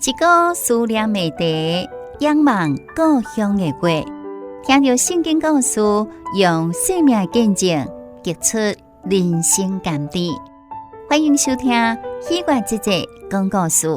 一個思念的茶，仰望故鄉的月，聽著聖經故事，用生命的見證，結出人生甘甜。歡迎收聽《喜悅姐姐講故事》。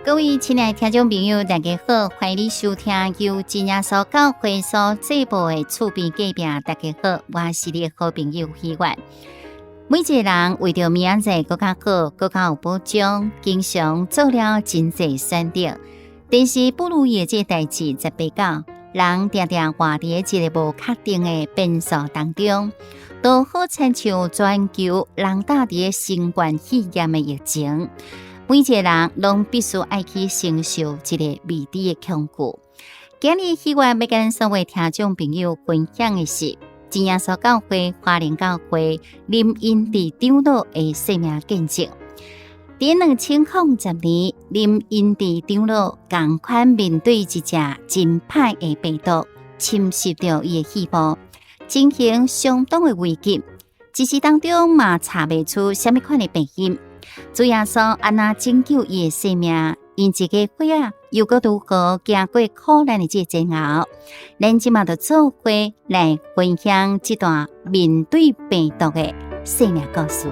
各位親愛的聽眾朋友，大家好，歡迎你收聽由真耶穌教會所製播的厝邊隔壁。大家好，我是你的好朋友喜悅。每一個人為著明仔載閣較好、閣較有保障，經常做了真濟選擇。但是不如意的這個代誌十八九，人定定活佇一個無確定的變數當中，都好親像全球人罩佇新冠肺炎的疫情。每一個人攏必須愛去承受這個未知的恐懼。今日希望欲佮所有聽眾朋友分享的是，真耶穌教會花蓮教會林英智長老的生命見證。佇2010年，林英智長老仝款面對一隻真歹的病毒侵襲著伊的肺部，情形相當的危急，一時當中嘛查袂出啥物款的病因。主耶穌按怎拯救伊的生命？𪜶一家伙仔又閣如何行過苦難的這個煎熬？咱這馬就做伙來分享這段面對病毒的生命故事。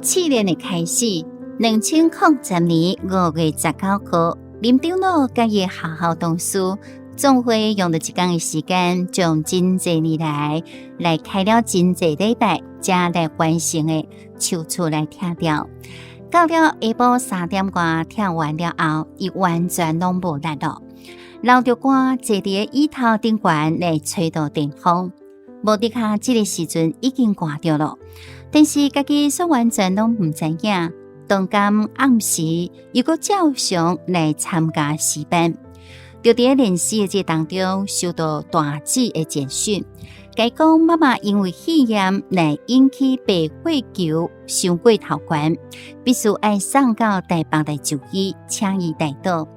試煉的開始，2010年5月19號，林長老佮伊的學校同事總會用著一工的時間，將真濟年來來開了真濟禮拜，才來完成的手術來拆掉。到了下晡3點外，拆完了後，伊完全攏無力囉，流著汗坐佇椅頭頂懸來吹著電風。無的跤，這個時陣已經寒著囉，但是家己煞完全攏毋知影。當天暗時又閣照常來參加詩班，就佇咧練詩的這個當中，收到大姊的簡訊，共伊講媽媽因為肺炎來引起白血球傷過頭懸，必須愛送到台北來就醫，請伊代禱。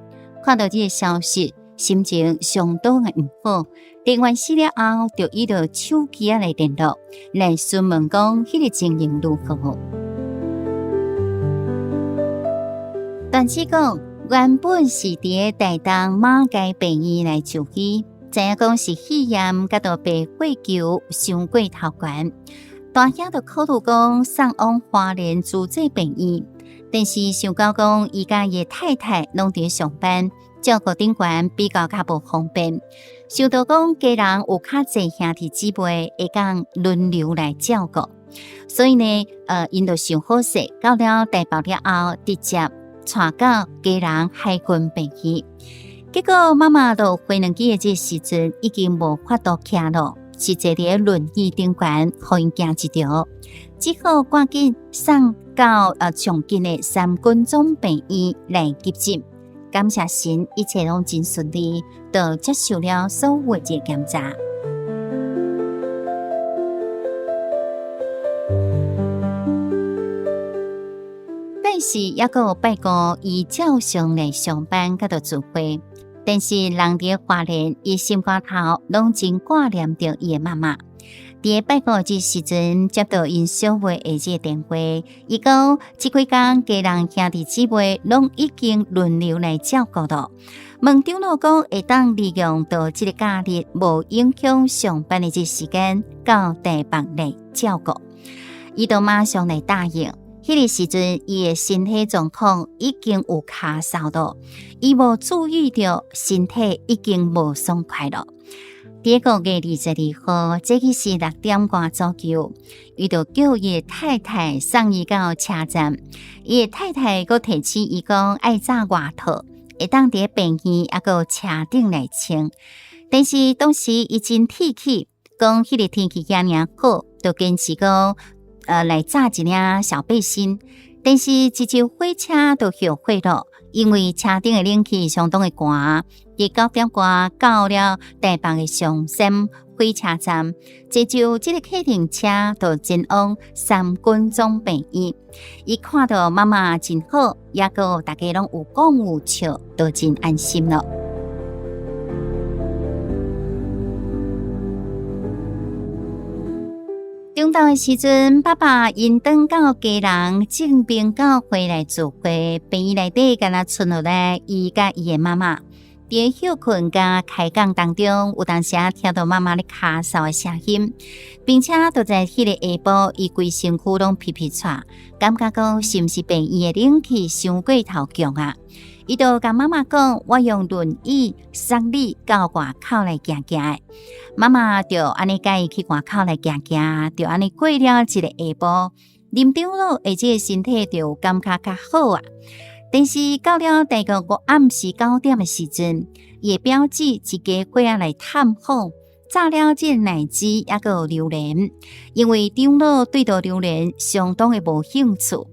看到這個消息，心情相當的毋好。練完詩了後，就以著手機仔來聯絡，來詢問講彼個情形如何。大姊講，原本是佇个台東馬偕病院來就醫，知影講是肺炎，佮著白血球傷過頭懸。大兄就考慮講送往花蓮慈濟病院，但是想到講伊佮伊的太太攏佇上班，照顧頂懸比較較無方便。想到講家人有較濟兄弟姊妹會當輪流來照顧，所以呢，𪜶就想好勢，到了台北了後，直接帶到基隆海軍病院。結果媽媽就飛輪機的這個時陣已經無法度徛咯，是坐佇輪椅頂懸，予𪜶行一條，只好趕緊送到上近的三軍總病院來急診。感謝神，一切攏真順利，就接受了所有的這個檢查。但是猶閣有拜五，伊照常來上班，佮著聚會。但是人佇花蓮，伊心肝頭攏真掛念著伊的媽媽。佇拜五這時陣，接到𪜶小妹的這個電話，伊講這幾工家人兄弟姊妹攏已經輪流來照顧囉。問長老講會當利用著這個假日無影響上班的這時間，到台北來照顧。伊就馬上來答應。彼個時陣，伊的身體狀況已經有咳嗽囉，伊無注意著身體已經無爽快囉。佇5月22號，這個是6點外左右，伊就叫伊的太太送伊到車站。伊的太太閣提醒伊講愛紮外套，會當佇病院猶閣車頂來穿。但是當時伊真鐵齒，講彼個天氣遮爾好，就堅持講來紮一領小背心。但是一上火車就後悔囉，因為車頂的冷氣相當的寒。佇9點外到了台北的松山火車站，坐上這個客運車就前往三軍總病院。伊看到媽媽真好，猶閣大家攏有講有笑，就真安心囉。中晝的時陣，爸爸𪜶轉到基隆正明教會來聚會，病院內底干焦賰落來伊佮伊的媽媽。佇歇睏佮開講當中，有當時仔聽到媽媽咧咳嗽的聲音，並且就在彼个下晡，伊規身軀攏皮皮掣，感覺講是毋是病院的冷氣傷過頭強啊？伊就共媽媽講：我用輪椅捒你到外口來行行。媽媽就按呢共伊去外口來行行，就按呢過了一個下晡，林長老的這个身體就有感覺較好啊。但是到了大概暗時9點的時陣，伊的表姊一家伙仔來探訪，炸了這個奶雞猶閣有榴蓮，因為長老對著榴蓮相當的無興趣，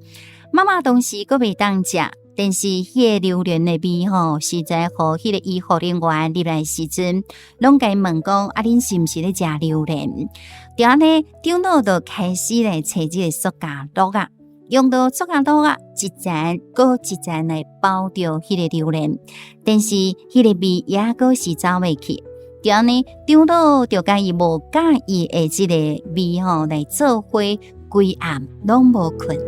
媽媽當時閣袂當食。但是彼个榴蓮的味吼，實在予彼个醫護人員入來時陣，攏共伊問講：啊，恁是毋是咧食榴蓮？就按呢，長老就開始來揣這个塑膠袋仔，用著塑膠袋仔一層閣一層來包著彼个榴蓮，但是彼个味猶閣是走袂去。就按呢，長老就共伊無佮意的這个味吼來做伙，規暗攏無睏。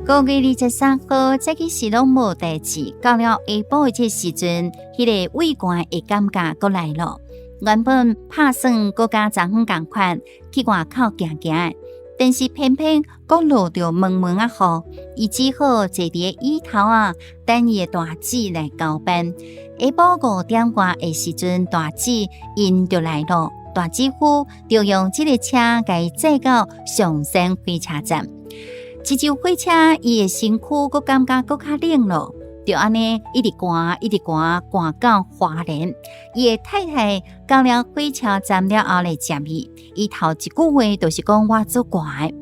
5月23號，早起時攏無代誌。到了下晡的這時陣，彼个胃寒的感覺閣來囉。原本拍算閣佮昨昏仝款去外口行行，但是偏偏閣落著毛毛仔雨，伊只好坐佇个椅頭仔，等伊的大姊來交班。下晡5點外的時陣，大姊𪜶就來囉。大姊夫就用這个車共伊載到松山火車站。一上火車，伊的身軀閣感覺閣較冷囉，就按呢一直寒，一直寒，寒到花蓮。伊的太太到了火車站了後來接伊，伊頭一句話就是講我足寒的。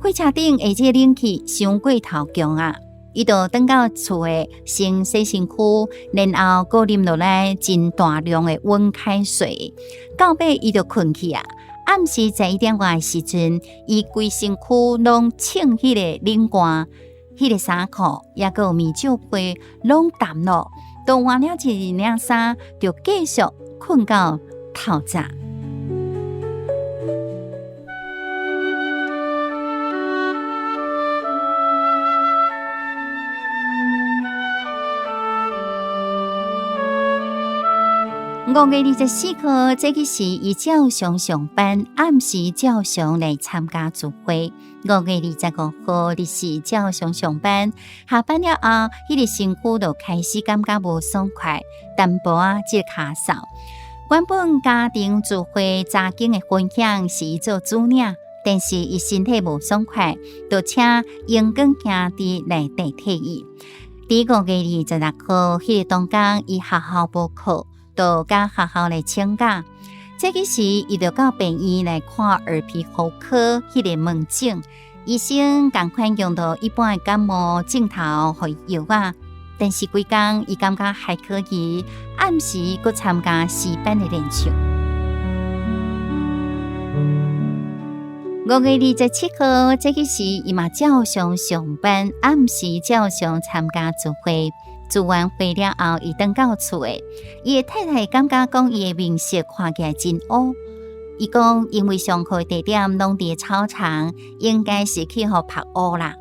火車頂的這個冷氣傷過頭強啊！伊就轉到厝的先洗身軀，然後閣啉落來真大量的溫開水，到尾伊就睏去啊。暗時11點外的時陣，伊規身軀攏穿彼个冷汗，彼个衫褲，猶閣有棉罩被攏澹囉，都換了一領衫，就繼續睏到透早。5月24號，早起時伊照常上班，暗時照常來參加聚會。5月25號，日時照常上班，下班了後，彼個身軀就開始感覺無爽快，淡薄仔這個咳嗽。原本家庭聚會查經的分享是伊做主領，但是伊身體無爽快，就請榮光兄弟來代替伊。佇5月26號，彼個當工伊學校無課。就共學校來請假，早起時伊就到病院來看耳鼻喉科彼个門診，醫生仝款用著一般的感冒症頭予伊藥仔，但是規工伊感覺還可以，暗時閣參加詩班的練唱。5月27號，早起時伊嘛照常上班，暗時照常參加聚會。聚完會了後，伊轉到厝的，伊的太太感覺講伊的面色看起來真烏。伊講因為上課地點攏佇操場，應該是去予曝烏啦。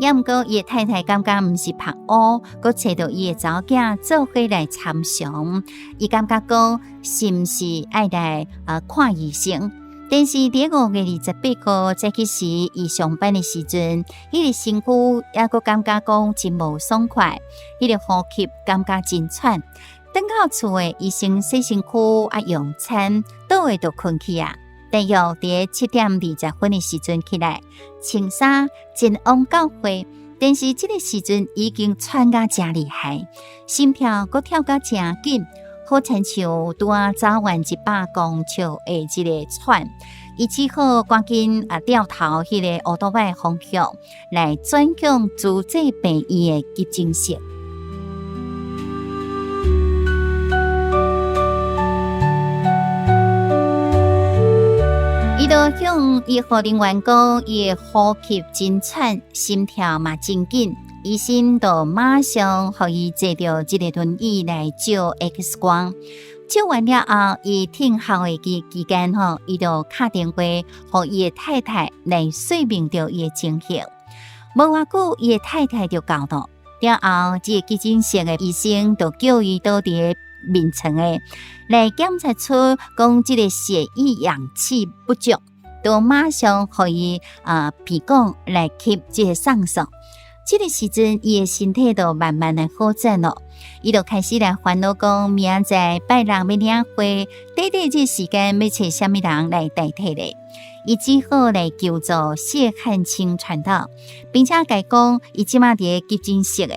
猶毋過伊的太太感覺毋是曝烏，閣揣著伊的查某囝做伙來參詳。伊感覺講是毋是愛來看醫生？但是佇5月28號早起時，伊上班的時陣，彼個身軀猶閣感覺講真無爽快，彼個呼吸感覺真喘。轉到厝的，伊先洗身軀啊，用餐，倒下就睏去啊。大約佇7點20分的時陣起來，穿衫前往教會，但是這個時陣已經喘甲誠厲害，心跳閣跳甲誠緊。好親像拄仔走完100公尺的這个喘，伊只好趕緊啊掉頭彼个烏多擺方向來轉向慈濟病院的急診室。伊就向醫護人員講，伊的呼吸真喘，心跳嘛真緊。醫生就馬上予伊坐著這個輪椅來照 X 光。照完了後，伊等候的期間吼，伊就敲電話予伊的太太來說明著伊的情形。無偌久，伊的太太就到了。了後，這個急診室的醫生就叫伊倒佇个眠床的來檢查出講這個血液氧氣不足，就馬上予伊鼻管來吸這個酸素。這個時陣，伊的身體就慢慢來好轉咯。伊就開始來煩惱講，明仔載拜六欲領會，短短這個時間欲揣啥物人來代替咧？伊只好來求助謝漢清傳道，並且共伊講，伊這馬佇个急診室的，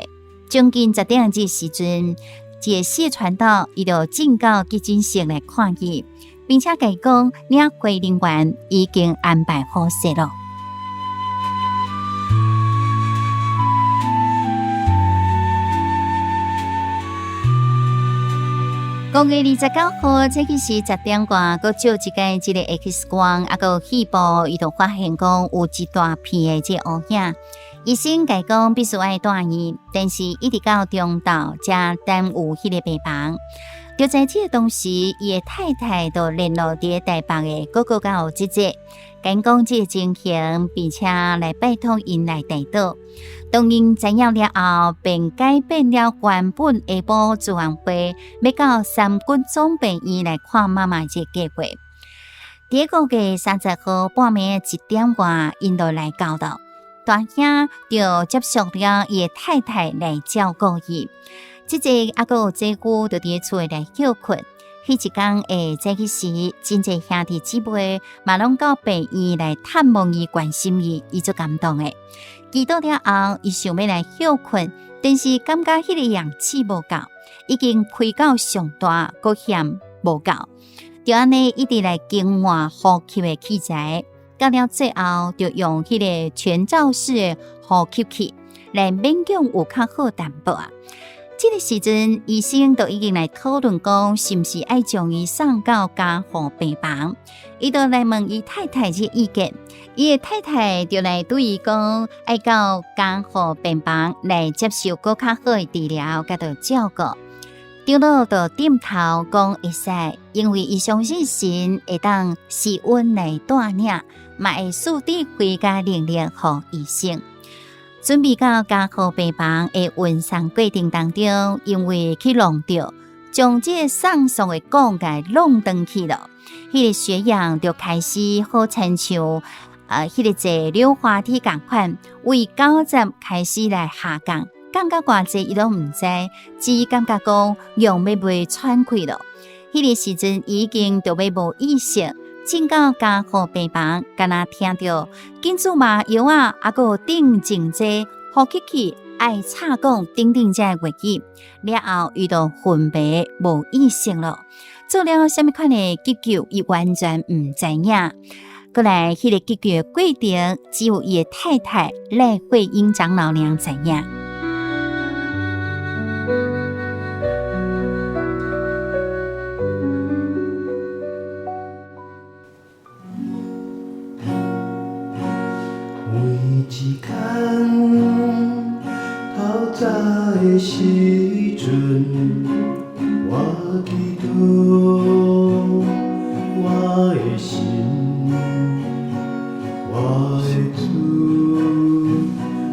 將近10點這個時陣，這個謝傳道伊就進到急診室來看伊，並且共伊講，領會人員已經安排好勢咯。5月29號，早起時10點外，閣照一擺這个 X 光，猶閣肺部，伊就發現講有一大片的這個烏影。醫生共伊講必須愛住院，但是一直到中晝才等有彼个病房。就在這個當時，伊的太太就聯絡佇咧台北的哥哥佮姐姐，共𪜶講這个情形，並且來拜託𪜶來代禱。當𪜶知影了後，便改變了原本下晡聚完會欲到三軍總病院來看媽媽這個計劃。佇5月30號半暝1點外，𪜶就來到了。大兄就接受了伊的太太來照顧伊。姐姐猶閣有姐夫就佇咧厝內來歇睏。彼一工的早起時，真濟兄弟姊妹嘛攏到病院來探望伊、關心伊，伊足感動的。祈禱了後，伊想欲來歇睏，但是感覺彼個氧氣無夠，已經開到上大，閣嫌無夠，就按呢一直來更換呼吸的器材。到了最後，就用彼個全罩式的呼吸器來勉強有較好淡薄仔。這個時陣，醫生都已經來討論講，是毋是愛將伊送到加護病房。伊就來問伊太太這意見，伊的太太就來對伊講，愛到加護病房來接受閣較好的治療，佮著照顧。長老就點頭講會使，因為伊相信神會當施恩來帶領，嘛會賜智慧佮能力予醫生。準備到加護病房的運送過程當中，因為去弄著，將這個送送的管共弄斷去了，彼個血氧就開始好親像彼個坐溜滑梯仝款，為90開始來下降，降到偌濟伊攏毋知，只感覺講用欲袂喘氣了。彼個時陣已經就欲無意識。進到加護病房，敢若聽著緊注麻藥仔，猶閣有鎮靜劑、呼吸器愛插管等等這個話語了後，伊就昏迷無意識了。做了啥物款的急救，伊完全毋知影。閣來，彼個急救的過程，只有伊的太太賴慧英長老爾知影。每一工透早的時陣，我祈禱我的神，我的主，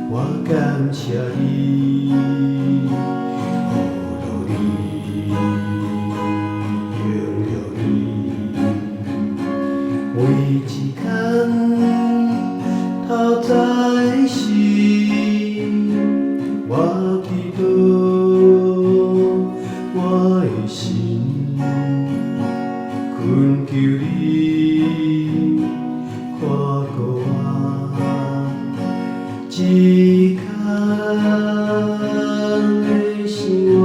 我感謝你，呼嚕你，榮耀你，每一工透早時，我祈禱我的神，懇求你看顧我，這工的生活。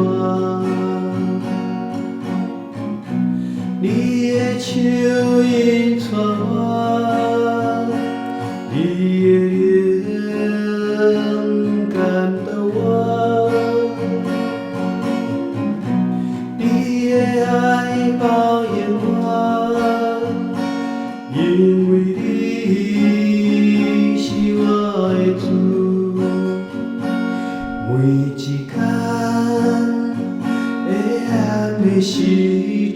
因為你是我的主。每一工黑暗的時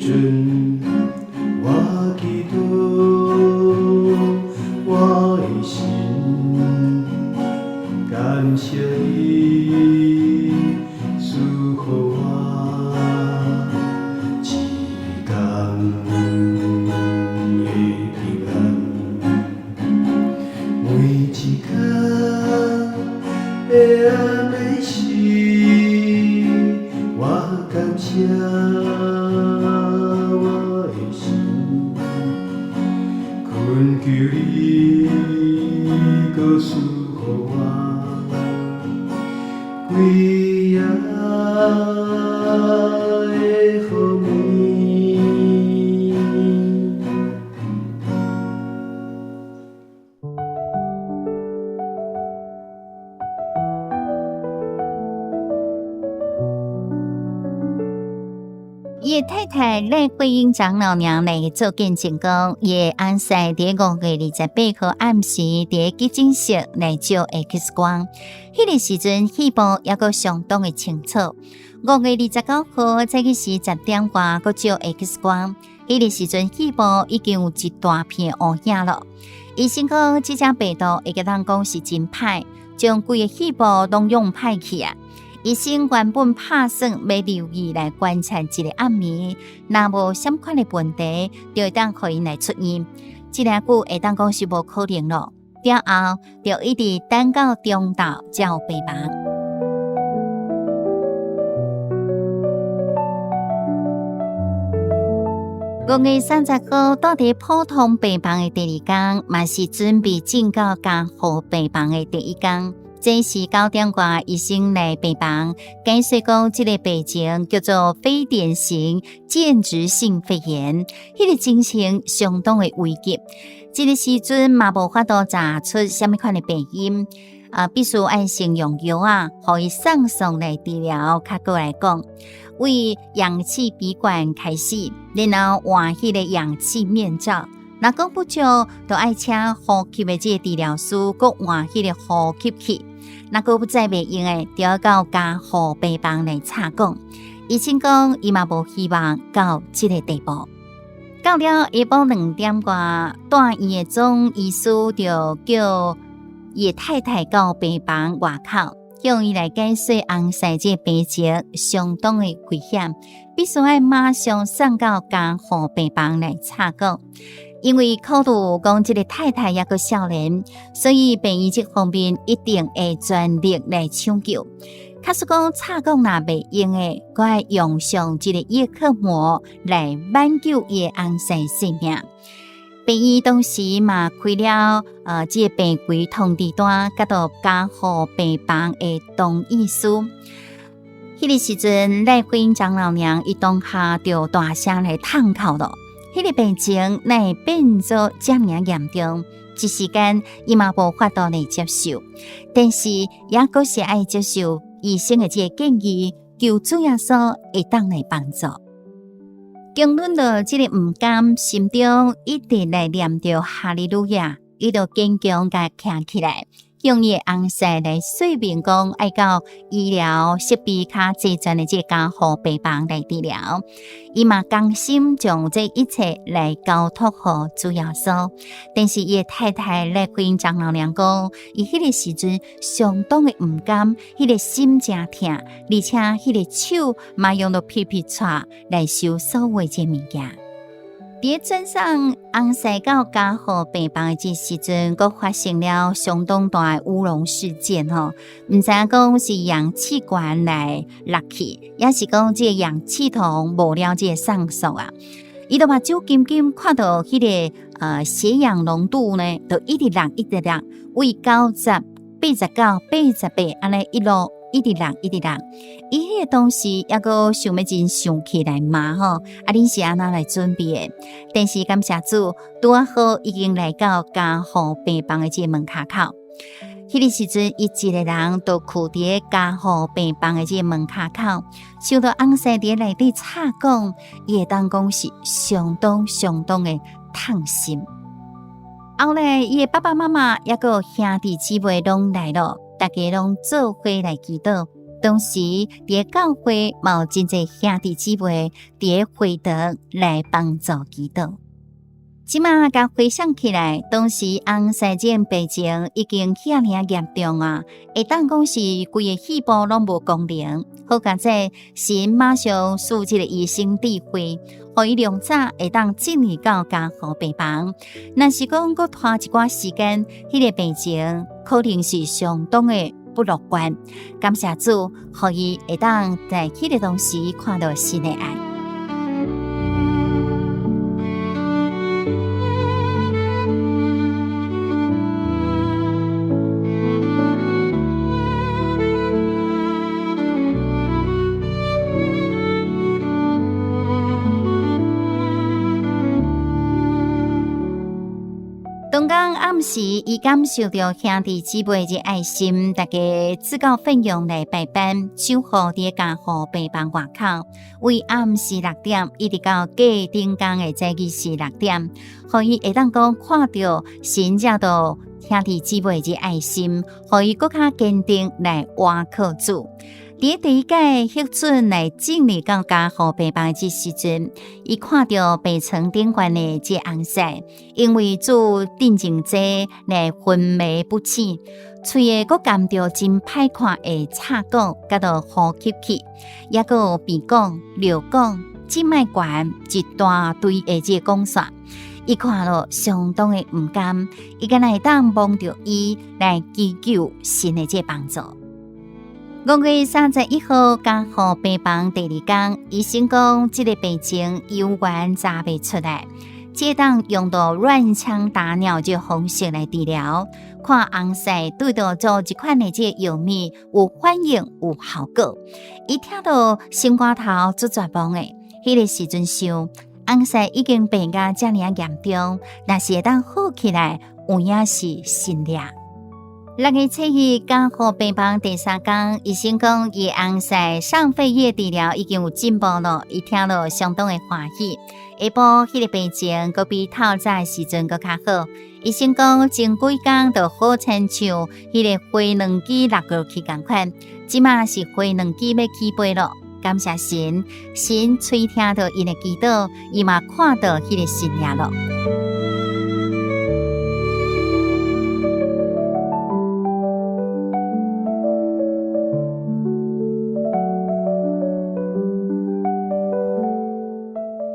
陣，我祈禱我的神，感謝你賜予我一工的平安。每一工黑暗的時，我感謝我的神，懇求你閣賜予我幾夜的好眠。伊的太太賴慧英長老娘來做見證講，伊的翁婿佇5月28號暗時佇急診室來照 X 光，彼個時陣肺部猶閣相當的清楚。5月29號早起時10點外閣照 X 光，彼個時陣肺部已經有一大片烏影了。醫生講，這隻病毒會當講是真歹，將規個肺部攏用歹去啊！醫生原本拍算欲留意來觀察一個暗暝，若無啥物款的問題，就會當予𪜶來出院。這爾久會當講是無可能咯。了後，就一直等到中晝才有病房。5月30號，蹛佇普通病房的第二工，嘛是準備進到加護病房的第一工。這時9點外，醫生來病房，解釋講這个病情叫做非典型間質性肺炎，彼个情形相當的危急。這个時陣嘛無法度查出啥物款的病因，啊，必須愛先用藥啊，予伊送送來治療。較閣來講，為氧氣鼻管開始，然後換彼个氧氣面罩。若講不足，就愛請呼吸的這个治療師，閣換彼个呼吸器。若閣再袂用的，就要到加護病房來插管。醫生講，伊嘛無希望到這个地步。到了下晡2點外，住院的總醫師就叫伊的太太到病房外口，向伊來解說翁婿這个病情相當的危險，必須愛馬上送到加護病房來插管。因為考慮講這个太太猶閣少年，所以病院這方面一定會全力來搶救。假使講插管若袂用的，閣愛用上這个葉克膜來挽救伊的翁婿性命。病院當時嘛開了這个病危通知單，佮到加護病房的同意書。彼个時陣，賴慧英長老娘伊當下就大聲來痛哭咯。彼个病情哪會變做遮爾嚴重？一時間伊嘛無法度來接受，但是猶閣是愛接受醫生的這个建議，求主耶穌會當來幫助。經綸著這个毋甘，心中一直來念著哈利路亞，伊就堅強共徛起來，向伊的翁婿來說明講，愛到醫療設備較齊全的這個加護病房來治療。伊嘛甘心將這一切來交託予主耶穌。但是伊的太太賴慧英長老娘講，伊彼个時陣相當的毋甘，彼个心誠疼，而且彼个手嘛用著皮皮掣來收所有這物件。佇轉送翁婿到加護病房的這時陣，閣發生了相當大的烏龍事件吼。毋知影講是氧氣管來落去，抑是講這个氧氣筒無了這个送速啊。伊就目睭金金看著彼个血氧濃度呢，就一直落一直落，為90、89、88按呢一路。一直落，一直落。伊彼个當時猶閣想欲真生氣來罵吼，啊，恁是按怎來準備的？但是感謝主，拄仔好已經來到加護病房的這个門跤口。彼个時陣，伊一个人就囥佇个加護病房的這个門跤口，想著翁婿佇內底插管，伊會當講是相當相當的痛心。後來，伊的爸爸媽媽猶閣有兄弟姊妹攏來囉，大家攏做伙來祈禱。當時佇个教會嘛有真濟兄弟姊妹佇个會堂來幫助祈禱。這馬共回想起來，當時翁婿這病情已經遐爾嚴重啊，會當講是規个肺部攏無功能。好佳哉，神馬上賜這个醫生智慧，予伊良早會當進入到加護病房。若是講閣拖一寡時間，彼個病情可能是相當的不樂觀。感謝主，予伊會當在彼個當時看到神的愛。當天暗時，伊感受著兄弟姊妹的愛心，大家自告奮勇來排班守護佇加護病房外口，為暗時六點一直到隔頂工的早起時六點，予伊會當講看著神這道兄弟姊妹的愛心，予伊閣較堅定來倚靠主。佇第一屆核准來進入到加護病房這時陣，伊看著病床頂懸的這翁婿，因為注鎮靜劑來昏迷不醒，喙的閣含著真歹看的插管，佮著呼吸器，猶閣有鼻管、尿管、靜脈管一大堆的這管線，伊看了相當的毋甘，伊敢若會當望著伊來祈求神的這幫助。5月31號，加護病房第二天，醫生講這個病情猶原查袂出來，這當用著亂槍打鳥這方式來治療，看翁婿對著做這款的這個藥物有反應有效果。伊聽著心肝頭足絕望的，彼個時陣想，翁婿已經病甲遮爾嚴重，若是會當好起來，有影是神蹟。6月7日，加護病房第三天，醫生講伊翁婿上肺葉治療已經有進步了，伊聽了相當的歡喜。下晡彼個病情閣比透早的時陣閣較好。醫生講前幾工就好親像彼個飛輪機落過去仝款，這馬是飛輪機欲起飛了。感謝神，神垂聽著𪜶的祈禱，伊嘛看著彼個神蹟了。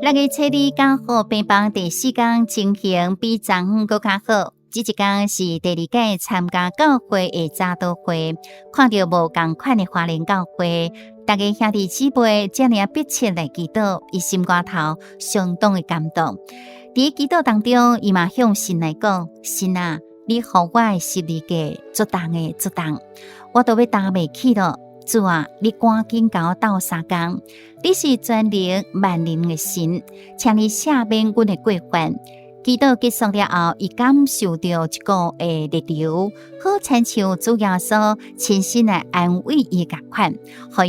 6月7日，加護病房第四天情形比昨昏閣較好。這一工是第二屆參加教會的早禱會，看著無仝款的華人教會，大家兄弟姊妹遮爾迫切來祈禱，伊心肝頭相當的感動。佇祈禱當中，伊嘛向神來講：神啊，你予我的十字架足重的足重，我都欲擔袂起囉。主啊，你趕緊共我鬥相共！你是全能萬能的神，請你赦免阮的過犯。祈禱結束了後，伊感受著一股的熱流，好親像主耶穌親身來安慰伊仝款，予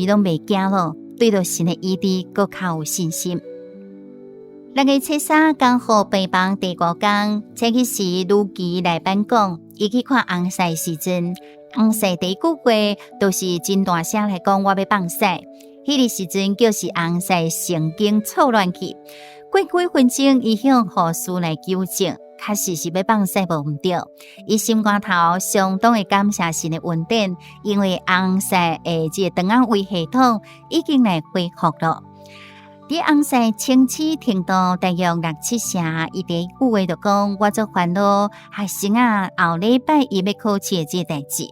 伊攏袂驚囉，對著神的醫治閣較有信心。6月73，加護病房第五天，早起時如期來返工，伊去看翁婿時陣，翁婿第一句話就是真大聲來講：我欲放屎。彼个時陣就是翁婿神經錯亂去。過幾分鐘，伊向護士來求證，確實是欲放屎無毋對。伊心肝頭相當的感謝神的恩典，因為翁婿的這個腸仔胃系統已經來恢復了。佇翁婿清醒程度大約六七成，伊第一句話就講：我足煩惱學生仔後禮拜一欲考試的這個代誌，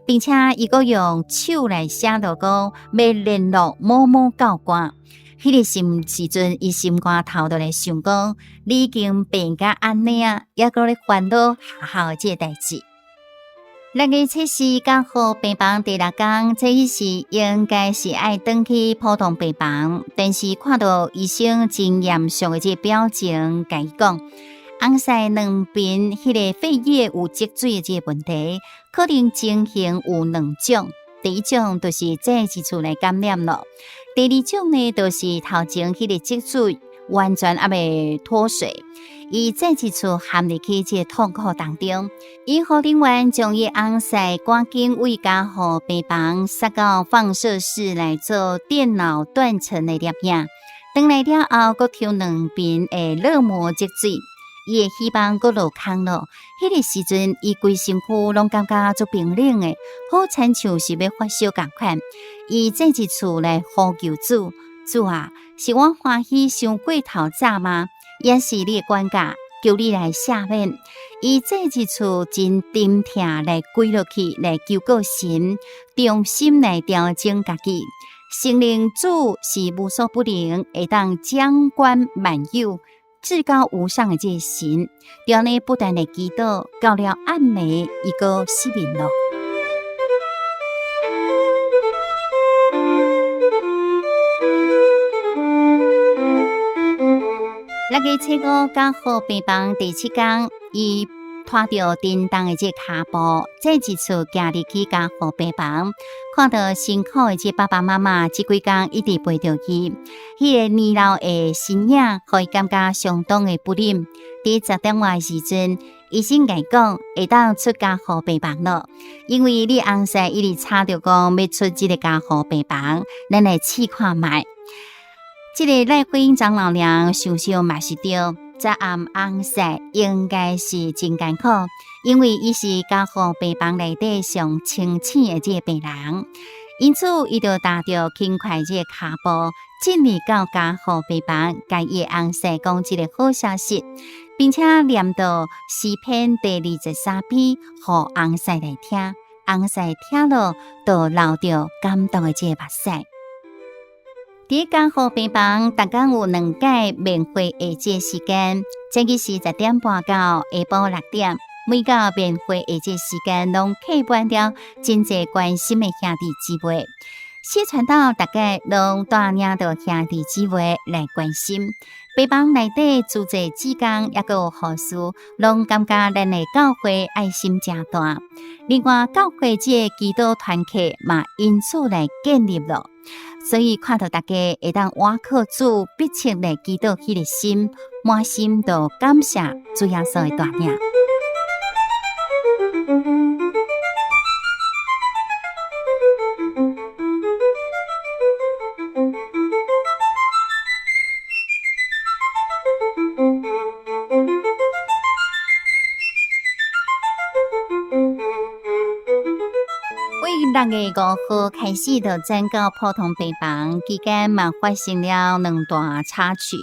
並且伊閣用手來寫著講欲聯絡某某教官。彼个時陣，伊心肝頭就來想講：你已經病甲按呢啊，猶閣咧煩惱學校的這個代誌。6月7日，加護病房第六天，這時應該是愛轉去普通病房，但是看著醫生真嚴肅的這個表情，共伊講，翁婿兩邊彼个肺葉有積水的這個問題，可能情形有兩種。第一種就是再一次來感染囉，第二種呢，就是頭前彼个積水完全猶未脫水。伊再一次陷入去這个痛苦當中。醫護人員將伊翁婿趕緊為加護病房送到放射室來做電腦斷層的攝影。轉來了後，閣抽兩瓶的樂摩積水，伊的希望閣落空了。彼個時陣，伊規身軀攏感覺足冰冷的，好親像是欲發燒仝款。伊再一次來呼求主，主啊，是我歡喜傷過頭早嗎？抑是你的管教，求你來赦免。伊再一次真沉痛來跪落去，來求告神，重新來調整家己。承認主是無所不能，會當掌管萬有、至高無上的這个神，就按呢不斷的祈禱，到了暗暝，伊閣失眠咯。6月7日，加護病房第七工，伊拖著沉重的這个跤步，再一次行入去加護病房，看到辛苦的這爸爸媽媽，這幾工一直陪著伊，彼个年老的身影，予伊感覺相當的不忍。佇10點外的時陣，醫生共伊講會當出加護病房咯，因為你翁婿一直吵著講欲出這个加護病房，咱來試看覓。這个賴慧英長老娘想想嘛是對，昨暗翁婿應該是真艱苦，因為伊是加護病房內底上清醒的這个病人，因此伊就踏著輕快這个跤步，進入到加護病房，共伊的翁婿講這个好消息，並且念到詩篇第23篇，予翁婿來聽，翁婿聽了就流著感動的這个目屎。佇加護病房，逐工有兩擺面會的這時間，早起是10點半到下晡6點。每個面會的這時間，攏客滿了真濟關心的兄弟姊妹。謝傳道逐擺攏帶領著兄弟姊妹來關心。病房內底主責志工抑閣有護士，攏感覺咱的教會愛心誠大。另外，教會這个祈禱團契嘛，因此來建立了。所以看到大家會當倚靠主，迫切來祈禱彼个心，滿心都感謝主耶穌的帶領。6月5號開始就轉到普通病房，期間嘛發生了兩大插曲。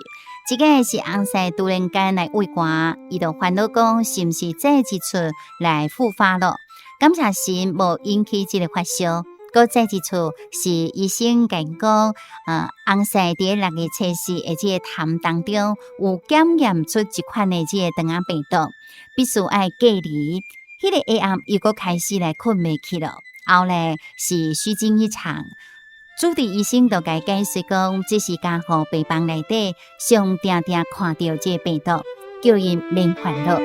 一個是翁婿突然間來畏寒，伊就煩惱講是毋是再一次來復發了？感謝神無引起這个發燒。閣再一次是醫生共伊講，翁婿佇6月7日的這个痰當中有檢驗出一款的這个腸仔病毒，必須愛隔離。彼个下暗又閣開始來睏袂去了。後來是虛驚一場，主治醫生就共伊解釋講，這是加護病房內底上定定看著這个病毒，叫𪜶免煩惱。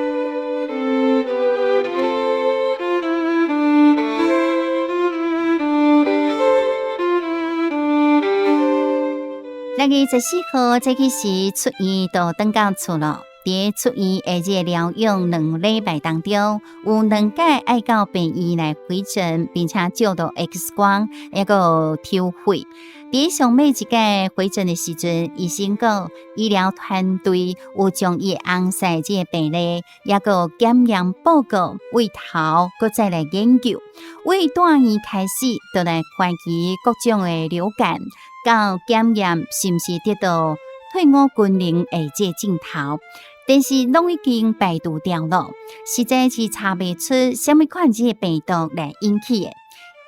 6月14號，這彼時出院就轉到厝咯。佇出院的這个療養2禮拜當中，有兩擺愛到病院來回診，並且照到 X 光，抑閣有抽血。佇上尾一擺回診的時陣，醫生講醫療團隊有將伊翁婿這个病例，抑閣有檢驗報告對頭，閣再來研究。對住院開始，就來懷疑各種的流感，到檢驗是毋是得到退伍軍人的這个症頭。但是攏已經排除掉了，實在是查袂出啥物款這个病毒來引起的，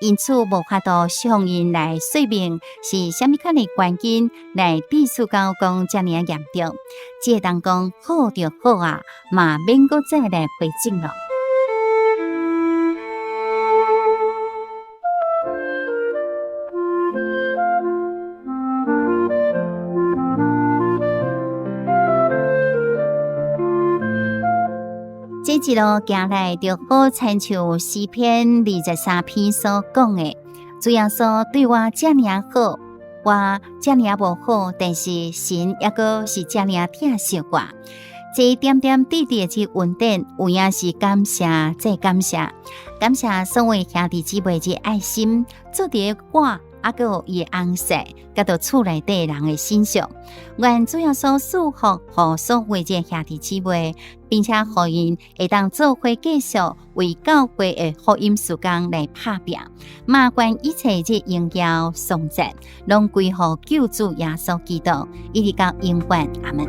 因此無法度向𪜶來說明是啥物款的原因來致使到講遮爾仔嚴重。只會當講好就好啊，嘛免閣再來回診咯。這一路行來，就好親像詩篇23篇所講的，主耶穌對我遮爾仔好，我遮爾仔無好，但是神猶閣是遮爾仔疼惜我。這點點滴滴的這恩典，有影是感謝再感謝，感謝所有兄弟姊妹這愛心，做佇我猶閣有伊的翁婿，佮到厝內底人的身上。願主耶穌賜福予所有這兄弟姊妹，並且予𪜶會當做伙繼續為教會的福音事工來拍拚。嘛願一切這榮耀頌讚，攏歸予救主耶穌基督，一直到永遠。阿門。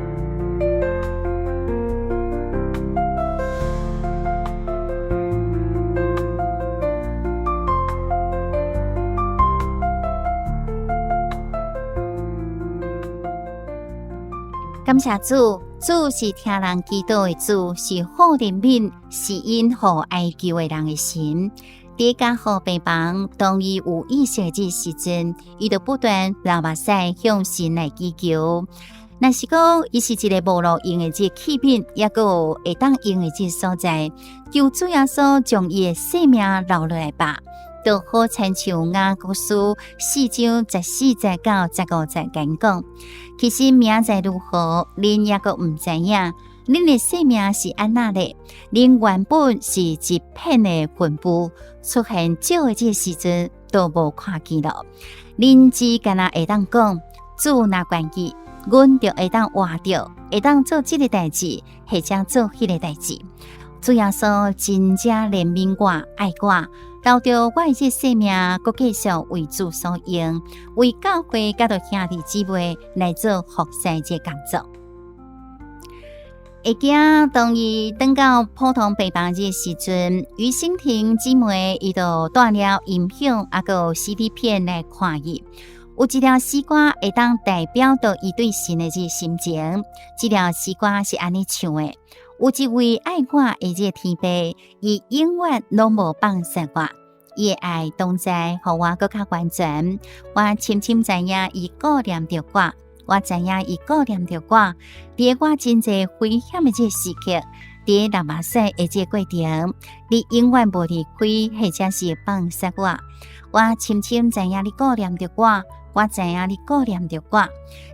感謝主，主是聽人祈禱的主，是好憐憫、施恩予哀求的人的神。佇加護病房，當伊有意識的這時陣，伊就不斷流目屎向神來祈求。若是講伊是一个無路用的這器皿，猶閣有會當用的這所在，求主耶穌將伊的性命留落來吧。就好親像雅各書四章十四節到十五節共講，其實明仔載如何，恁猶閣毋知影。恁的生命是按怎咧？恁原本是一片的雲霧，出現少的這個時陣都無看見咯。恁只干焦會當講，主若願意，阮就會當活著，會當做這个代誌，或者做彼个代誌。主耶穌真正憐憫我，愛我，留著我的這生命，閣繼續為主所用，為教會佮著兄弟姊妹來做服侍這工作。會記當伊轉到普通病房這時陣，于心婷姊妹伊就帶了音響猶閣有 CD 片來看伊。有一條詩歌會當代表著伊對神的這心情。這條詩歌是按呢唱的：有一位愛我的這天父，伊永遠攏無放捨我，伊的愛同在，予我閣較完全。我深深知影伊顧念著我，我知影伊顧念著我。佇我真濟危險的這時刻，佇流目屎的這過程，你永遠無離開，或者是放捨我。我深深知影你顧念著我，我知影你顧念著我，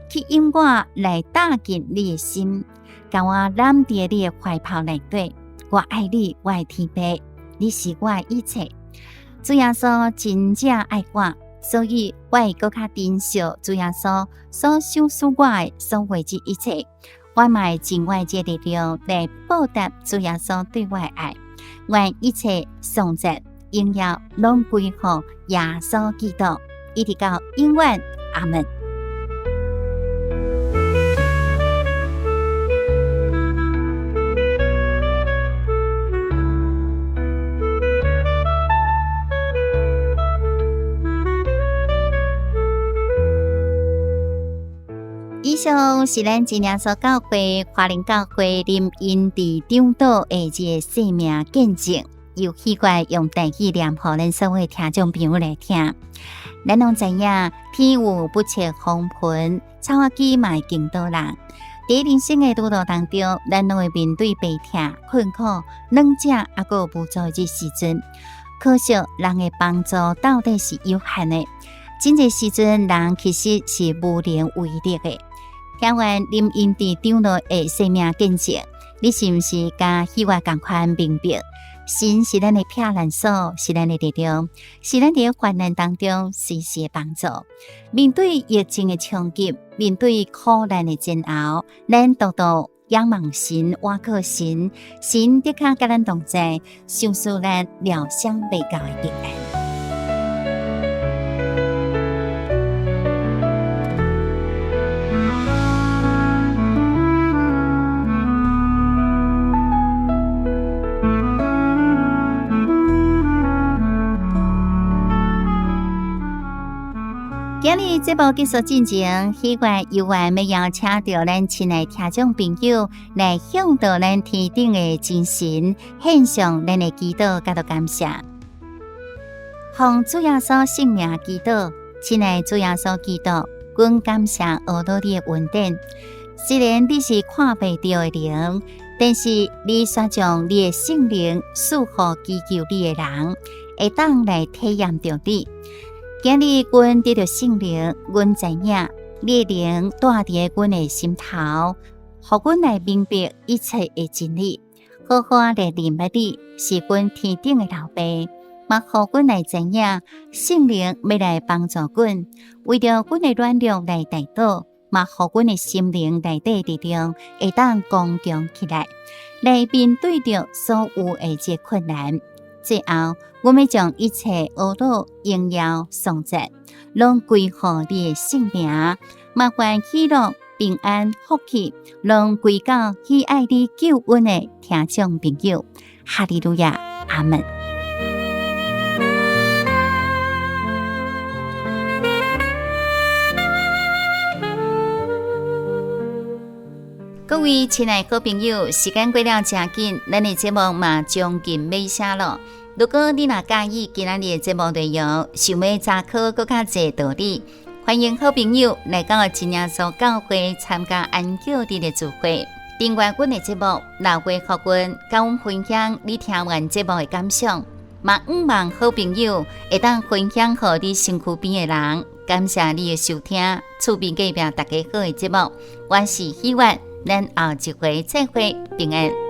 吸引我來搭進你的心，共我攬佇你的懷抱內底。我愛你，我的天父，你是我的一切。主耶穌真正愛我，所以我會閣較珍惜主耶穌所賞賜我的所有這一切。我嘛會盡我的這力量來報答主耶穌對我的愛。願一切頌讚榮耀攏歸予耶穌基督，一直到永遠。阿門。以上是咱真耶穌教會華人教會林英弟長老的這个生命見證，由彼塊用台語念予咱所有聽眾朋友來聽。咱攏知影天有不測風雲，草仔機嘛會驚倒人。佇人生的旅途當中，咱攏會面對悲痛、困苦、軟弱，猶閣有無助的這時陣。可惜人的幫助到底是有限的，真濟時陣人其實是無能為力的。聽完林英弟長老的生命見證，你是毋是佮彼塊仝款明白？神是咱的避難所，是咱的力量，是咱佇患難當中隨時的幫助。面對疫情的衝擊，面對苦難的煎熬，咱獨獨仰望神，倚靠神，神的確佮咱同在，賞賜咱料想袂到的平安。今日節目結束進前，彼塊猶原欲邀請著咱親愛聽眾朋友來向著咱天頂的真神獻上咱的祈禱，佮著感謝。奉主耶穌聖名祈禱，親愛主耶穌基督，阮感謝阿羅你的恩典。雖然你是看袂著的靈，但是你卻將你的聖靈賜予祈求你的人，會當來體驗著你。今日阮得著聖靈，阮知影你的靈住佇阮的心頭。予阮來明白一切的真理，好好仔來認捌你是阮天頂的老爸，嘛予阮來知影聖靈欲來幫助阮，為著阮的軟弱來代禱，嘛予阮的心靈內底力量會當剛強起來，來面對著所有的這困難。最後，阮欲將一切呵咾、榮耀、頌讚，攏歸予你的聖名，嘛願喜樂、平安、福氣，攏歸到喜愛你救恩的聽眾朋友。哈利路亞，阿門。各位親愛好朋友，時間過了誠緊，咱的節目嘛將近尾聲囉。如果你若佮意今仔日的節目內容，想欲查考閣較濟道理，歡迎好朋友來到真耶穌教會參加安息日的聚會。訂閱阮的節目，留話予阮，佮阮分享你聽完節目的感想。嘛，向望好朋友會當分享予你身軀邊的人。感謝你的收聽，厝邊隔壁大家好的節目，我是希婉，咱後一回再會，平安。